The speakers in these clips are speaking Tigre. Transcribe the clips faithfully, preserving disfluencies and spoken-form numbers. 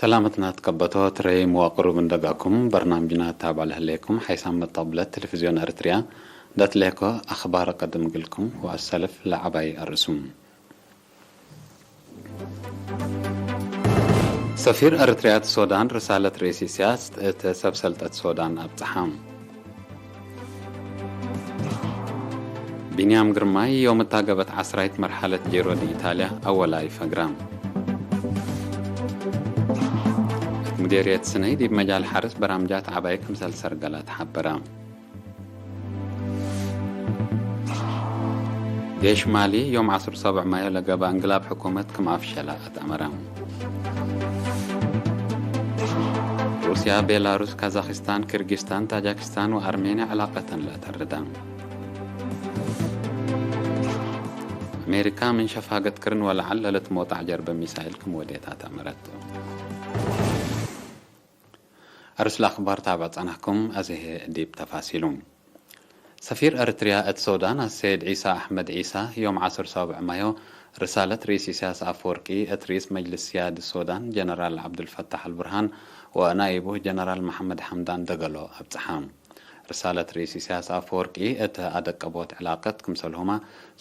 ሰላመትና ትቀበቶ ትረይም ወቅሩብ እንደጋኩም በርናምጅና ታብዕ ለህሌኩም ሓይሳም መጠብለት ቴሌቪዝዮን ኤርትርያ ደትሌኮ አኽባር ቀድም ግልኩም ወአሰልፍ ለዐባይ አርእሱም። ሰፊር ኤርትርያ እት ሶዳን ርሳለት ርኢስ ኢሳያስ እት ሰብ ሰልጠት ሶዳን አብጽሐ። ቢንያም ግርማይ ዮም እታገበት ዐስራይት መርሐለት ጂሮ ዲ ኢታልያ አወላይ ፈግረ። እት ሙዴርየት ስነይ ዲብ መጃል ሐርስ በራምጃት ዐባይ ክምሰል ሰርገለ ተሐበረ። ጌሽ ማሊ ዮም ዐስር ሰብዕ ማዮ ለገብአ እንግላብ ሕኩመት ክም አፍሸለ አትአመረ። ሩስያ፣ ቤላሩስ፣ ካዛክስታን፣ ኪርጊስታን፣ ታጃክስታን ወአርሜንያ ዕላቀተን ለአተርደ። አሜሪካ ምን ሸፋገት ክርን ወለዐል ለልትሞጣዕ ጀርበ ሚሳይል ክም ወዴት አትአመረት። አርስ ለአኽባር ታብዕ ጸናሕኩም፣ አዜ ህዬ ዲብ ተፋሲሉ። ሰፊር ኤርትርያ እት ሶዳን አሰይድ ዒሳ አሕመድ ዒሳ፣ ዮም ዐስር ሳብዕ ማዮ፣ ርሳለት ርኢስ ኢሳያስ አፈወርቂ እት ርኢስ መጅልስ ስያድ ሶዳን ጀነራል ዐብዱልፈታሕ አልቡርሃን ወናይቡህ ጀነራል መሐመድ ሐምዳን ደገሎ አብጽሐ። ርሳለት ርኢስ ኢሳያስ አፈወርቂ እት አደቀቦት ዕላቀት ክምሰልሁመ፣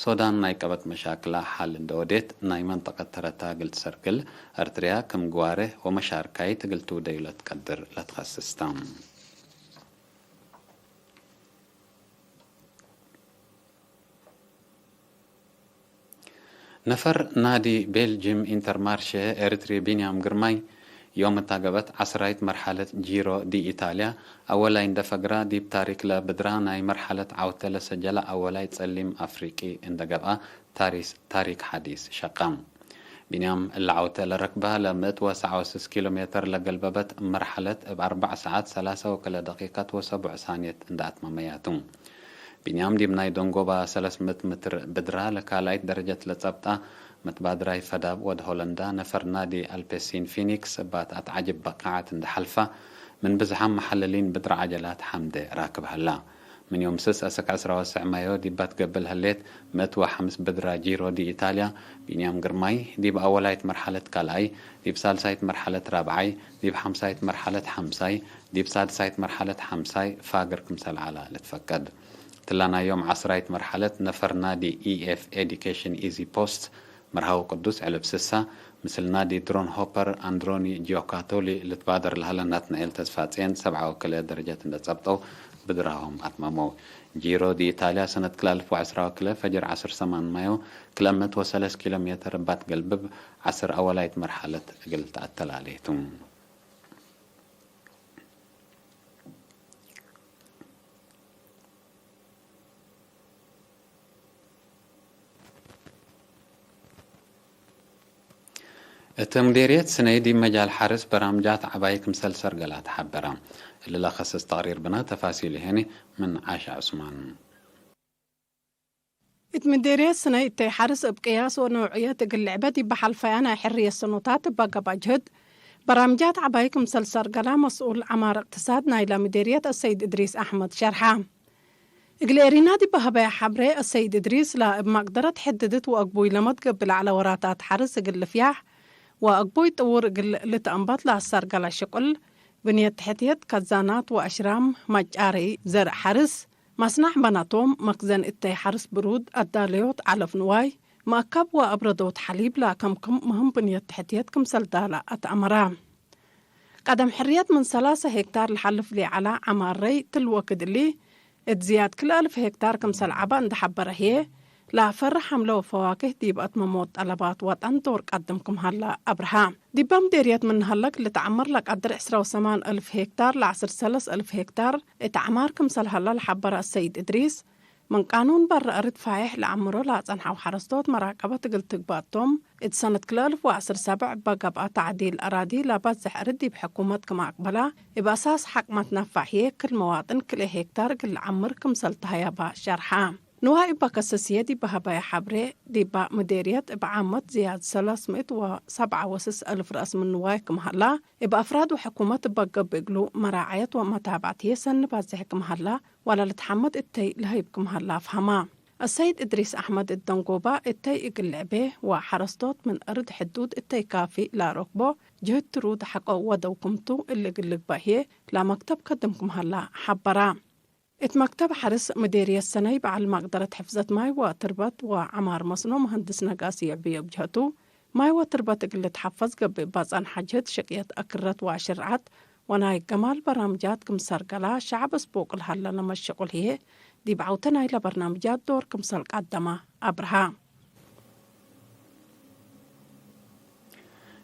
ሶዳን ናይ ቀበት መሻክላ ሐል እንደ ወዴት፣ ናይ መንጠቀት ተረታ እግል ትሰርግል፣ ኤርትርያ ክም ግዋሬ ወመሻርካይት እግል ትውደዩ ለትቀድር ለትኸስስ ተ። ነፈር ናዲ ቤልጅም ኢንተርማርሼ ኤርትሪ ቢንያም ግርማይ፣ ዮም እታገበት ዐስራይት መርሐለት ጂሮ ዲ ኢታልያ አወላይ እንደ ፈግራ፣ ዲብ ታሪክ ለብድራ ናይ መርሐለት ዐውተ ለሰጀለ አወላይ ጸሊም አፍሪቂ እንደ ገብአ፣ ታሪስ-፣ ታሪክ ሐዲስ ሸቀ። ቢንያም እለ ዐውተ ለረክበ ለምእት ወሰብዓ ወስስ ኪሎ ሜተር ለገልበበት መርሐለት እብ አርበዕ ሰዓት ሰላሰ ወክልኤ ደቂቀት ወሰቡዕ ሳንየት እንደ አትመመያቱ። ቢንያም ዲብ ናይ ደንጎባ ሰለስ ምእት ምትር ብድራ ለካልኣይት ደረጀት ለጸብጣ መትባድራይ ፈዳብ ወድ ሆለንዳ ነፈር ናዲ አልፔሲን ፊኒክስ እባት አትዓጅብ በቃዓት እንደ ሐልፋ፣ ምን ብዝሓም መሐልሊን ብድር ዐጀላት ሐምደ ራክብ ሀላ። ምን ዮም ስስ አሰክ ዕስራ ወሰዕ ማዮ ዲብ አትገብል ህሌት ምእት ወሐምስ ብድራ ጂሮ ዲ ኢታልያ፣ ቢንያም ግርማይ ዲብ አወላይት መርሐለት ካልኣይ፣ ዲብ ሳልሳይት መርሐለት ራብዓይ፣ ዲብ ሐምሳይት መርሐለት ሐምሳይ፣ ዲብ ሳድሳይት መርሐለት ሐምሳይ ፋግር ክምሰል ዐላ ልትፈቀድ። እትላ ናይ ዮም ዐስራይት መርሐለት ነፈር ናዲ ኢኤፍ ኤዲኬሽን ኢዚ ፖስት መርሃዊ ቅዱስ ዕልብ ስሳ፣ ምስል ናዲ ድሮን ሆፐር አንድሮኒ ጂዮካቶሊ ልትባደር ለሀለ ናትናኤል ተስፋጽየን ሰብዓ ወክልኤ ደረጀት እንደ ጸብጠው ብድራሆም አትመመው። ጂሮ ዲ ኢታልያ ሰነት ክልኤ አልፍ ወዐስራ ወክልኤ ፈጅር ዐስር ሰማን ማዮ ክልኤ ምእት ወሰለስ ኪሎ ሜተር እባት ገልብብ ዐስር አወላይት መርሐለት እግል ተአተላሌቱ። እት ሙዴርየት ስነይ ዲብ መጃል ሐርስ በራምጃት ዐባይ ክምሰል ሰርገላ ተሐበረ። እሊ ለከስስ ተቅሪር ብነ ተፋሲሉ ህኒ ምን ዓሻ ዑስማን። እት ምዴርየት ስነይ እተይ ሐርስ እብ ቅያስ ወነውዕየት እግል ልዕበ ዲብ ሐልፈያ ናይ ሕርየት ሰኖታት እበ ገብአ ጅህድ፣ በራምጃት ዐባይ ክምሰል ሰርገላ መስኡል ዐማር እቅትሳድ ናይላ ምዴርየት አሰይድ እድሪስ አሕመድ ሸርሐ። እግል ኤሪና ዲብ ሀበያ ሐብሬ፣ አሰይድ እድሪስ ለእብ መቅደረት ሕድድት ወአግቡይ ለመትገብእ ለዐለ ወራታት ሐርስ እግል ልፍያሕ ወአግቡይ ጥውር እግል ልትአንበት ለአሰርገለ ሽቁል፣ ብንየት ተሕትየት፣ ከዛናት ወአሽራም፣ መጫርይ ዘርእ ሐርስ፣ መስናዕ በናቶም፣ መክዘን እተይ ሐርስ ብሩድ፣ አዳለዮት ዐለፍ ንዋይ፣ መአከብ ወአብረዶት ሐሊብ ለከምክም ምህም ብንየት ተሕትየት ክምሰል ዳለ አትአመረ። ቀደም ሕርየት ምን ሰላሰ ሄክታር ለሐልፍ ሌዐለ ዐማረይ ትል ወክድ እሊ፣ እት ዝያድ ክልኤ አልፍ ሄክታር ክምሰል ዐበ እንደ ሐበረ ህዬ፣ ለአፈርሕ ሐምለ ወፈዋክህ ዲብ አትመሞት ጠለባት ወጠን ዶር ቀድም ክም ሀለ አብርሀ። ዲበ ምዴርየት ምን ሀለ እግል ልትዐመር ለቀድር ዕስራ ወሰማን አልፍ ሄክታር ለዐስር ሰለስ አልፍ ሄክታር እት ዐማር ክምሰል ሀለ ለሐበረ አሰይድ እድሪስ፣ ምን ቃኑን በረ አርድ ፋይሕ ለዐምሮ ለአጸንሐው ሐረስቶት መራቀበት እግል ትግባእ ቶም፣ እት ሰነት ክልኤ አልፍ ወዐስር ሰብዕ እበ ገብአ ተዕዲል አራዲ ለበዝሕ አርድ ዲብ ሕኩመት ክም አቅበላ፣ እብ አሳስ ሐቅ መትነፋዕ ህዬ ክል መዋጥን ክልኤ ሄክታር እግል ለዐምር ክምሰል ተሀያባ ሸርሐ። ንዋይ እበ ከሰስየ ዲበ ሀበየ ሐብሬ፣ ዲበ ምዴርየት እብ ዓመት ዝያድ ሰላስ ምእት ወሰብዓ ወስስ አልፍ ረአስ ምን ንዋይ ክም ሀላ፣ እብ አፍራድ ወሕኩመት እበ ገብእ እግሉ መራዐየት ወመታብዐት ህዬ ሰኒ ባዝሕ ክም ሀላ፣ ወለልትሐመድ እተይ ለሀይብ ክም ሀላ አፍሀማ። አሰይድ እድሪስ አሕመድ እት ደንጎባ እተይ እግል ልዕቤ ወሐረስቶት ምን አርድ ሕዱድ እተይ ካፊ ለአረክቦ ጅህድ ትሩድ ሐቆ ወደው ክምቱ እሊ እግል ልግበእ ህዬ ለመክተብ ከድም ክም ሀላ ሐበራ። እት መክተብ ሐርስ ምዴርየት ሰነይ በዐል መቅደረት ሕፍዘት ማይ ወትርበት ወዐማር መስኖ መሀንድስ ነጋሲ የዕብዮ እብ ጀህቱ፣ ማይ ወትርበት እግል ልትሐፈዝ ገብእ እባ ጸንሐ ጅህድ ሽቅየት አክረት ወአሽርዐት ወናይ ገማል በርናምጃት ክምሰል ገላ ሸዐብ አስቡቅ ለሀለ ለመሸቁል ህዬ፣ ዲብ ዐውተ ናይለ በርናምጃት ዶር ክምሰል ቀደመ አብርሀ።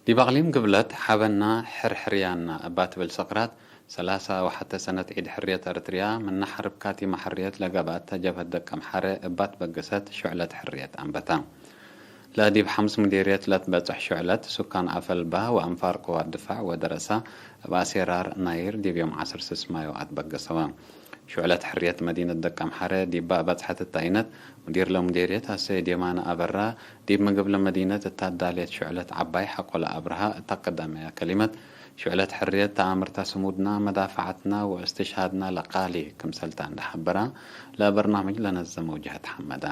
ዲብ አቅሊም ግብለት ሐበና ሕርሕርያና እባ ትብል ሰቅራት፣ ሰላሳ ወሐተ ሰነት ዒድ ሕርየት ኤረትርያ፣ ምነ ሐርብ ካቲመ ሕርየት ለገብአተ ጀብሀት ደቀምሐረ እባ ትበገሰት ሽዕለት ሕርየት አንበተ። ለዲብ ሐምስ ምዴርየት ለትበጽሕ ሽዕለት፣ ሱካን አፈልባ ወአንፋር ቅዋት ድፋዕ ወደረሳ እብ አሴራር ናይር ዲብ ዮም ዐስር ስስ ማዮ አትበገሰወ። ሽዕለት ሕርየት መዲነት ደቀምሐረ ዲባ በጽሐት እተ አይነት፣ ሙዲር ለሙዴርየት አሰይድ የማነ አበራ፣ ዲብ ምግብ ለመዲነት እተ አዳልየት ሽዕለት ዐባይ ሐቆ ለአብርሃ እተ ቀዳመያ ከሊመት፣ ሽዕለት ሕርየት ተአምርታ ስሙድና፣ መዳፈዐትና ወእስትሽሃድና ለቃሊ ክምሰልታ እንደ ሐበራ፣ ለበርናምጅ ለነዘመው ጀህት ሐመዳ።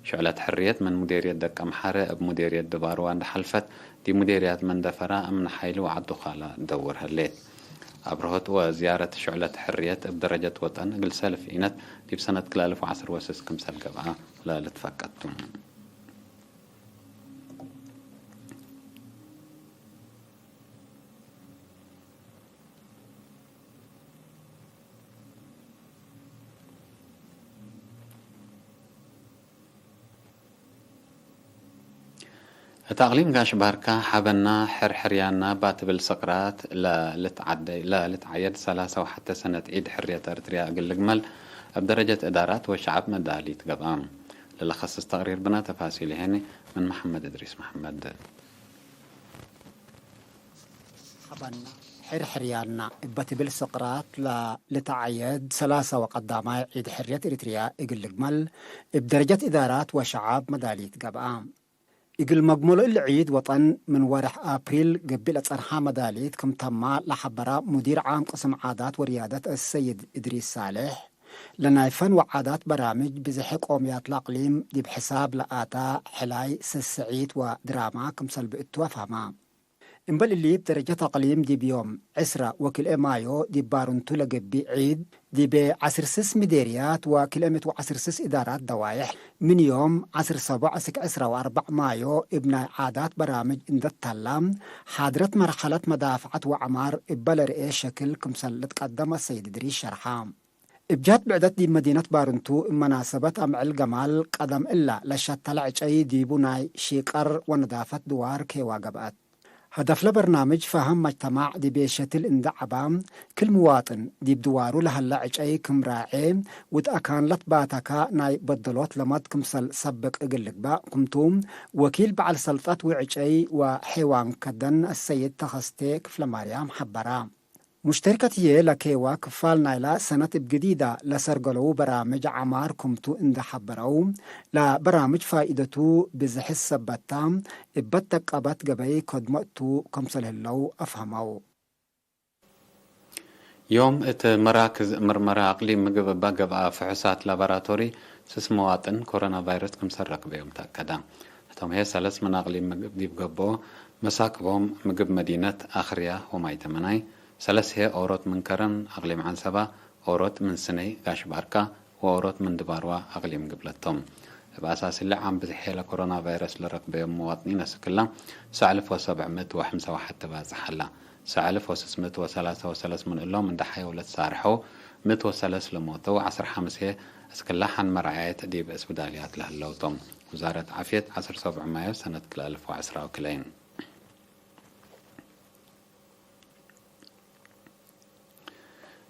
ሽዕለት ሕርየት ምን ሙዴርየት ደቀምሐረ እብ ሙዴርየት ድባርዋ እንደ ሐልፈት፣ ዲብ ሙዴርያት መንደፈራ፣ አምን ሐይል ወዐዱ ካላ ደውር ህሌት። አብርሆት ወዝያረት ሽዕለት ሕርየት እብ ደረጀት ወጠን እግል ሰልፍ ኢነት ዲብ ሰነት ክልኤ አልፍ ወዐስር ወስስ ክምሰል ገብአ ለልትፈቀድ ቱ። እት አቅሊም ጋሽ ባርካ ሐበና ሕርሕርያና እባ ትብል ሰቅራት ለልትዓደ-፣ ለልትዓየድ ሰላሳ ወሐተ ሰነት ዒድ ሕርየት ኤረትርያ እግል ልግመል እብ ደረጀት እዳራት ወሸዐብ መዳሊት ገብአ። ለለከስስ ተቅሪር ብና ተፋሲል ህኒ ምን መሐመድ እድሪስ መሐመድ። ሐበና ሕርሕርያና እበ ትብል ሰቅራት ለልትዓየድ ሰላሳ ወቀዳማይ ዒድ ሕርየት ኤረትርያ እግል ልግመል እብ ደረጀት እዳራት ወሸዐብ መዳሊት ገብአ። እግል መግመሎ እሊ ዒድ ወጠን ምን ወርሕ አፕሪል ገብእ ለጸንሐ መዳሊት ክም ተማ ለሐበራ ሙዲር ዓም ቅስም ዓዳት ወርያደት አሰይድ እድሪስ ሳልሕ፣ ለናይ ፈን ወዓዳት በራምጅ ብዝሐ ቆምያት ለአቅሊም ዲብ ሕሳብ ለአታ ሕላይ፣ ስስዒት ወድራማ ክምሰል ብእቱ አፍሀማ። እምበል እሊ፣ እብ ደረጀት አቅሊም ዲብ ዮም ዕስራ ወክልኤ ማዮ ዲብ ባርንቱ ለገብእ ዒድ፣ ዲብ ዐስር ስስ ምዴርያት ወክልኤ ምእት ወዐስር ስስ እዳራት ደዋይሕ፣ ምን ዮም ዐስር ሰቦዕ እስክ ዕስራ ወአርበዕ ማዮ እብ ናይ ዓዳት በራምጅ እንደ ተላ፣ ሓድረት መርሐለት መዳፍዐት ወዐማር እበ ለርኤ ሸክል ክምሰል ልትቀደም አሰይድ እድሪስ ሸርሐ። እብ ጀህት ብዕደት ዲብ መዲነት ባርንቱ እብ መናሰበት አምዕል ገማል ቀደም እላ ለሸተለ ዕጨይ ዲቡ ናይ ሺቀር ወነዳፈት ድዋር ኬዋ ገብአት። ሀደፍለ በርናምጅ ፈሀም መጅተማዕ ዲቤ ሸትል እንደ ዐባ፣ ክል ምዋጥን ዲብ ድዋሩ ለሀለ ዕጨይ ክም ራዔ፣ ውድ አካን ለትባተካ ናይ በደሎት ለመድ ክምሰል ሰብቅ እግል ልግባእ ክምቱ፣ ወኪል በዐል ሰልጠት ወዕጨይ ወሔዋን ከደን አሰይድ ተኸስቴ ክፍለማርያም ሐበራ። ሙሽተሪከት ህዬ ለኬዋ ክፋል ናይላ ሰነት እብ ግዲዳ ለሰርገለው በራምጅ ዐማር ክምቱ እንደ ሐበረው፣ ለበራምጅ ፋኢደቱ ብዝሕት ሰበት ታ፣ እበ ተቀበት ገበይ ከድመ እቱ ክምሰል ህለው አፍሀመው። ዮም እት መራክዝ ምርመራ አቅሊም ምግብ እበ ገብአ ፍሑሳት ላቦራቶሪ ስስ መዋጥን ኮሮና ቫይረስ ክምሰል ረክበዮም ተአከደ። ህቶም ህዬ ሰለስ ምን አቅሊም ምግብ ዲብ ገብኦ መሳክቦም ምግብ መዲነት አክርያ ወማይ ተመናይ፣ ሰለስ ህዬ ኦሮት ምን ከረን አቅሊም ዐንሰባ፣ ኦሮት ምን ስነይ ጋሽ ባርካ ወኦሮት ምን ድባርዋ አቅሊም ግብለት ቶም። እብ አሳስ እሊ ዓም ብዝሕ ህዬ ለኮሮና ቫይረስ ለረክበዮም መዋጥኒን አስክላ ሰዕ አልፍ ወሰብዕ ምእት ወሐምሳ ወሐተ ባጽሕ ሀላ። ሰዕ አልፍ ወስስ ምእት ወሰላሳ ወሰለስ ምን እሎም እንደ ሐየው ለትሳርሐው፣ ምእት ወሰለስ ለሞተው፣ ዐስር ሐምስ ህዬ አስክላ ሐን መርዓየት ዲብ እስብዳልያት ለህለው ቶም። ውዛረት ዓፍየት ዐስር ሰብዕ ማዮ ሰነት ክልኤ አልፍ ወዐስራ ወክልኤን።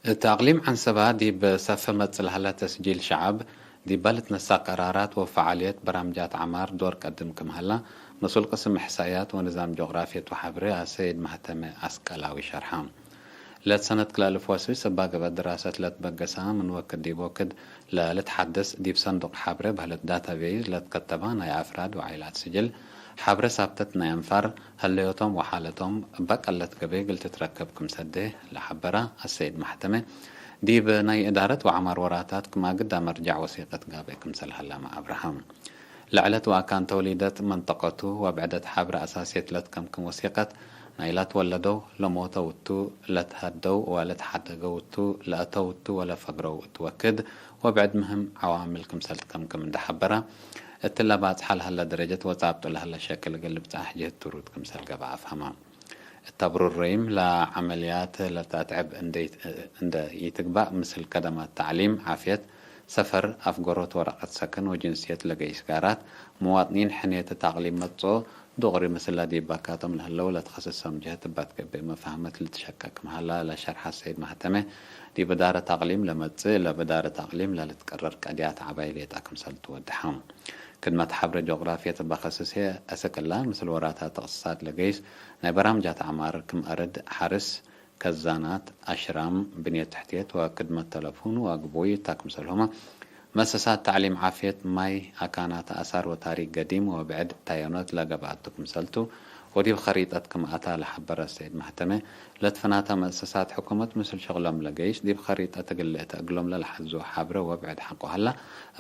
እት አቅሊም ዐንሰባ ዲብ ሰፈ መጽእ ለሀለ ተስጂል ሸዐብ፣ ዲበ ልትነሰእ ቀራራት ወፈዓልየት በራምጃት ዐማር ዶር ቀድም ክም ሀላ፣ መስኡል ቅስም እሕሳእያት ወንዛም ጆግራፍየት ወሐብሬ አሰይድ ማህተመ አስቀላዊ ሸርሐ። ለሰነት ክልኤ አልፍ ወስስ እባ ገብአት ድራሰት ለትበገሰ ምን ወክድ ዲብ ወክድ ለልትሐደስ፣ ዲብ ሰንዱቅ ሐብሬ በህለት ዳታቤዝ ለትከተባ ናይ አፍራድ ወዓይላት ስጅል፣ ሐብሬ ሳብተት ናይ አንፋር ሀለዮቶም ወሓለቶም እበ ቀለት ገበይ እግል ትትረከብ ክምሰዴ ለሐበረ አሰይድ ማሕተመ፣ ዲብ ናይ እዳረት ወዐማር ወራታት ክም አግዳ መርጃዕ ወሲቀት ጋብእ ክምሰል ሀላመ አብርሃም። ለዐለት ወአካን ተውሊደት መንጠቀቱ ወብዕደት ሐብረ አሳስየት ለትከምክም ወሲቀት፣ ናይላ ትወለደው፣ ለሞተው እቱ፣ ለትሀደው ወለትሐደገው እቱ፣ ለአተው እቱ ወለፈግረው እቱ ወክድ ወብዕድ ምህም ዐዋምል ክምሰል ትከምክም እንደ ሐበረ፣ እትለ ባጽሐ ለሀለ ደረጀት ወጻብጡ ለሀለ ሸክል እግል ልብጻሕ ጅህት ትሩድ ክምሰል ገብአ አፍሀመ። እት አብሩር ረይም ለዐመልያት ለተአትዕብ እንደ ኢትግባእ፣ ምስል ከደማት ተዕሊም፣ ዓፍየት፣ ሰፈር፣ አፍገሮት፣ ወረቀት ሰክን ወጅንስየት ለገይስ ጋራት፣ ምዋጥኒን ሕኔት እት አቅሊም መጽኦ፣ ዱቅሪ ምስለ ዲብ ባካቶም ለህለው ለትከስሰም ጀህት እባ ትገብእ መፋህመት ልትሸቀ ክም ሀላ ለሸርሐ ሰይድ ማህተመ፣ ዲብ እዳረት አቅሊም ለመጽእ ለእብ እዳረት አቅሊም ለልትቀረር ቀድያት ዐባይ ሌጠ ክምሰል ትወድሐ። ክድመት ሐብረ ጆግራፍየት እበ ከስስ ህዬ፣ አስክ እላ ምስል ወራታት እቅትሳድ ለገይስ ናይ በራምጃት ዐማር ክም አርድ፣ ሐርስ፣ ከዛናት፣ አሽራም፣ ብንየት ተሕትየት ወክድመት ተለፉን ወአግቡይ እታ ክምሰልሁመ፣ መእሰሳት ተዕሊም፣ ዓፍየት፣ ማይ፣ አካናት፣ አሳር ወታሪክ ገዲም ወብዕድ ታየኖት ለገብአቱ ክምሰልቱ፣ ወዲብ ከሪጠት ክም አታ ለሐበረ ሰይድ ማህተመ፣ ለትፈናተ መእሰሳት ሕኩመት ምስል ሸቅሎም ለገይስ፣ ዲብ ከሪጠት እግል ልእተ እግሎም ለለሐዙ ሐብረ ወብዕድ ሐቆ ሀላ፣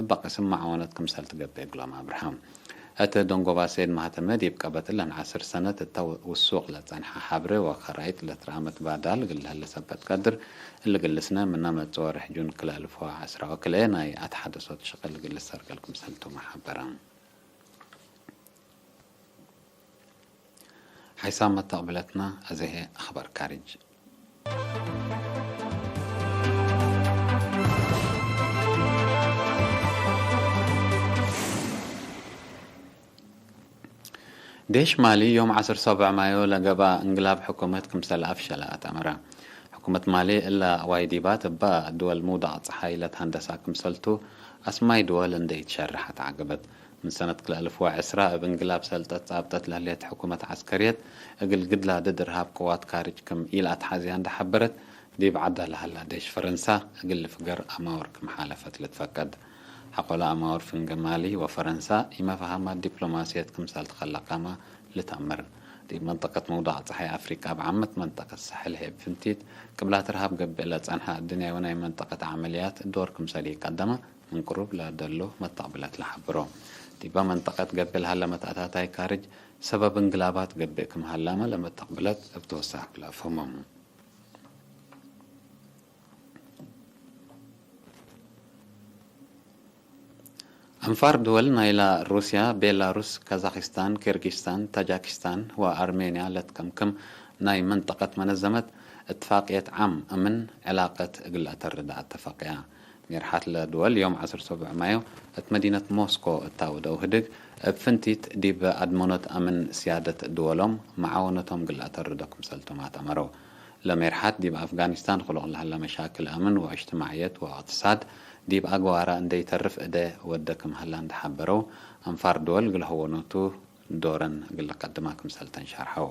እበ ቅስም መዓወነት ክምሰል ትገብእ እግሎም አብርሃም። እት ደንጎባ ሰይድ ማህተመ ዲብ ቀበት እለን ዐስር ሰነት እተ ውሱቅ ለጸንሐ ሐብረ ወከራይጥ ለትረአ መትባዳል እግል ለህለ ሰበት ቀድር፣ እሊ እግል ልስነ ምነ መጽኦ ወርሕ ጁን ክልኤ አልፍ ወዐስራ ወክልኤ ናይ አትሐደሶት ሽቅል እግል ልሰርገል ክምሰልቱመ ሐበረ። ሓይሳም መተቅብለትና፣ አዜ ህዬ አኽባር ካርጅ። ዴሽ ማሊ ዮም ዐስር ሰብዕ ማዮ ለገብአ እንግላብ ሕኩመት ክምሰል አፍሸለ አትአመረ። ሕኩመት ማሊ እለ አዋይዲባት እበ ድወል ምውዳቅ ጸሓይ ለትሀንደሳ ክምሰልቱ አስማይ ድወል እንዴ ኢትሸርሐ ተዐገበት። ምን ሰነት ክልኤ አልፍ ወዐስራ እብ እንግላብ ሰልጠት ጻብጠት ለህሌት ሕኩመት ዐስከርየት፣ እግል ግድላ ድድ እርሃብ ቅዋት ካርጅ ክም ኢለአትሐዝያ እንዴ ሐበረት፣ ዲብ ዐዳ ለሀላ ዴሽ ፈረንሳ እግል ልፍገር አማውር ክም ሓለፈት ልትፈቀድ። ሐቆለ አማውር ፍንጌ ማሊ ወፈረንሳ ኢመፋህማት ዲፕሎማስየት ክምሰል ትከለቃመ ልትአመር። ዲብ መንጠቀት መውዳቅ ጸሓይ አፍሪቃ እብ ዓመት መንጠቀት ሳሕል ህዬ እብ ፍንቲት ቅብላት እርሃብ ገብእ ለጸንሐ አዱንያዊ ናይ መንጠቀት ዐመልያት ዶር ክምሰል ኢቀደመ፣ ምን ቅሩብ ለደሎ መተቅብለት ለሐብሮ። ዲበ መንጠቀት ገብእ ለሀለ መትአታታይ ካርጅ ሰበብ እንግላባት ገብእ ክም ሀላመ ለመተቅብለት እብ ተወሳክ ለአፍህሞ። አንፋር ድወል ናይላ ሩስያ፣ ቤላሩስ፣ ካዛኪስታን፣ ኪርጊስታን፣ ታጃኪስታን ወአርሜንያ ለትከምክም ናይ መንጠቀት መነዘመት እትፋቅየት ዓም እምን ዕላቀት እግል ለአተርድ አተፈቅያ። ሜርሐት ለድወል ዮም ዐስር ሰቡዕ ማዮ እት መዲነት ሞስኮ እት አውደው ህድግ፣ እብ ፍንቲት ዲብ አድመኖት አምን ስያደት ድወሎም መዓወነቶም እግል ለአተርዶ ክምሰልቶም አትአመረው። ለሜርሐት ዲብ አፍጋኒስታን ክሉቅ ለሀለ መሻክል አምን ወእጅትማዕየት ወእቅትሳድ ዲብ አግዋራ እንዴ ኢተርፍ እዴ ወደ ክም ሀላ እንዴ ሐበረው፣ አንፋር ድወል እግል ሀወኖቱ ዶረን እግል ለቀድማ ክምሰል ተን ሸርሐው።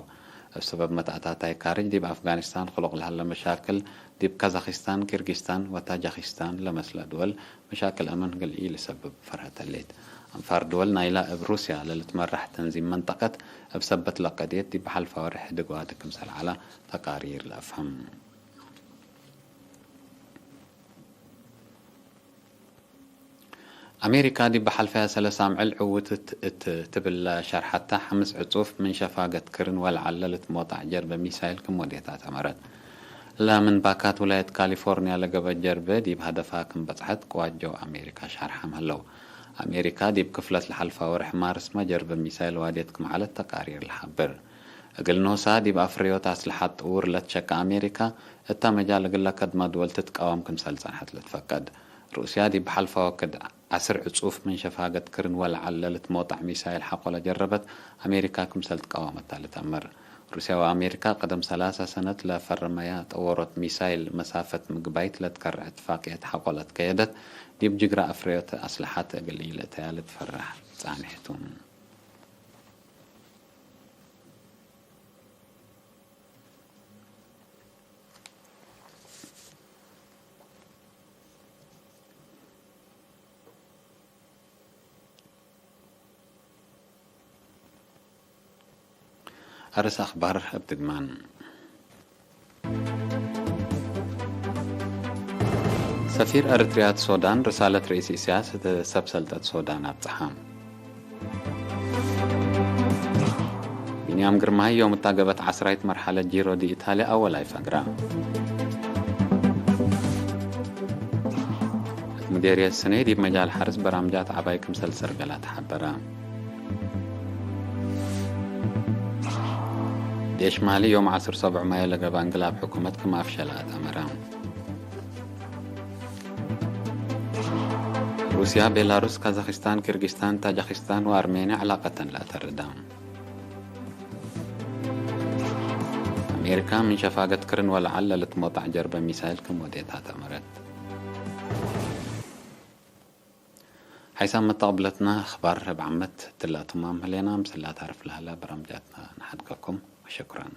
እብ ሰበብ መትአታታይ ካርጅ ዲብ አፍጋኒስታን ክሉቅ ለሀለ መሻክል፣ ዲብ ካዛኪስታን፣ ኪርጊስታን ወታጃኪስታን ለመስለ ድወል መሻክል አምን እግል ኢልሰብብ ፈርሀት ህሌት። አንፋር ድወል ናይላ እብ ሩስያ ለልትመራሕ ተንዚም መንጠቀት፣ እብ ሰበት ለቀድየት ዲብ ሐልፋ ወርሕ ህድግ ዋዲ ክምሰል ዐላ ተቃሪር ለአፍህም። አሜሪካ ዲብ ሐልፈያ ሰለስ አምዕል ዕዉትት እት ትብል ለሸርሐተ፣ ሐምስ ዕጹፍ ምን ሸፋገት ክርን ወለዐለ ልትሞጣዕ ጀርበ ሚሳይል ክም ወዴት አትአመረት። ለምን ባካት ውላየት ካሊፎርንያ ለገበ ጀርበ ዲብ ሀደፋ ክም በጽሐት ቅዋት ጀው አሜሪካ ሻርሐም ህለው። አሜሪካ ዲብ ክፍለት ለሐልፋ ወርሕ ማርስመ ጀርበ ሚሳይል ዋዴት ክም ዐለት ተቃሪር ለሐብር። እግል ኖሳ ዲብ አፍረዮት አስለሐት ጥውር ለትሸቀ አሜሪካ፣ እተ መጃል እግል ለከድመ ድወል ትትቃወም ክምሰል ጸንሐት ልትፈቀድ። ሩስያ ዲብ ሐልፈ ወክድ ዐስር ዕጹፍ ምን ሸፋገት ክርን ወለዐለ ልትሞጣዕ ሚሳይል ሐቆ ለጀረበት፣ አሜሪካ ክምሰል ትቃወመታ ልትአመር። ሩስያ ወአሜሪካ ቀደም ሰላሳ ሰነት ለፈረመያ ጠወሮት ሚሳይል መሳፈት ምግባይት ለትከረዕ እትፋቅየት ሐቆ ለትከየደት፣ ዲብ ጅግረ አፍረዮት አስለሐት እግል ኢልእተያ ልትፈረሕ ጻንሕ ቱ። አርስ አኽባር እብ ድግማን። ሰፊር ኤረትርያ እት ሶዳን ርሳለት ርኢስ ኢሰያስ እት ሰብ ሰልጠት ሶዳን አብጽሐ። ቢንያም ግርማይ ዮም እታገበት ዐስራይት መርሐለት ጂሮ ዲ ኢታልያ አወላይ ፈግረ። እት ሙዴርየት ስኔ ዲብ መጃል ሐርስ በራምጃት ዐባይ ክምሰል ሰርገላ ተሐበረ። ዴሽ ማሊ ዮም ዐስር ሰብዕ ማዮ ለገብአ እንቅላብ ሕኩመት ክም አፍሸለ አትአመረ። ሩስያ፣ ቤላሩስ፣ ካዛክስታን፣ ኪርጊስታን፣ ታጃክስታን ወአርሜንያ ዕላቀተን ለአተርዳ። አሜሪካ ምን ሸፋገት ክርን ወለዐል ለልትሞጣዕ ጀርበ ሚሳይል ክም ወዴት አትአመረት። ሓይሳም መተቅብለትና አኽባር ረብዕ ዓመት እትላ ትማም ህሌና፣ ምስላ ታርፍ ለሀላ በራምጃትና ነሓድገኩም። ወሸኩራን።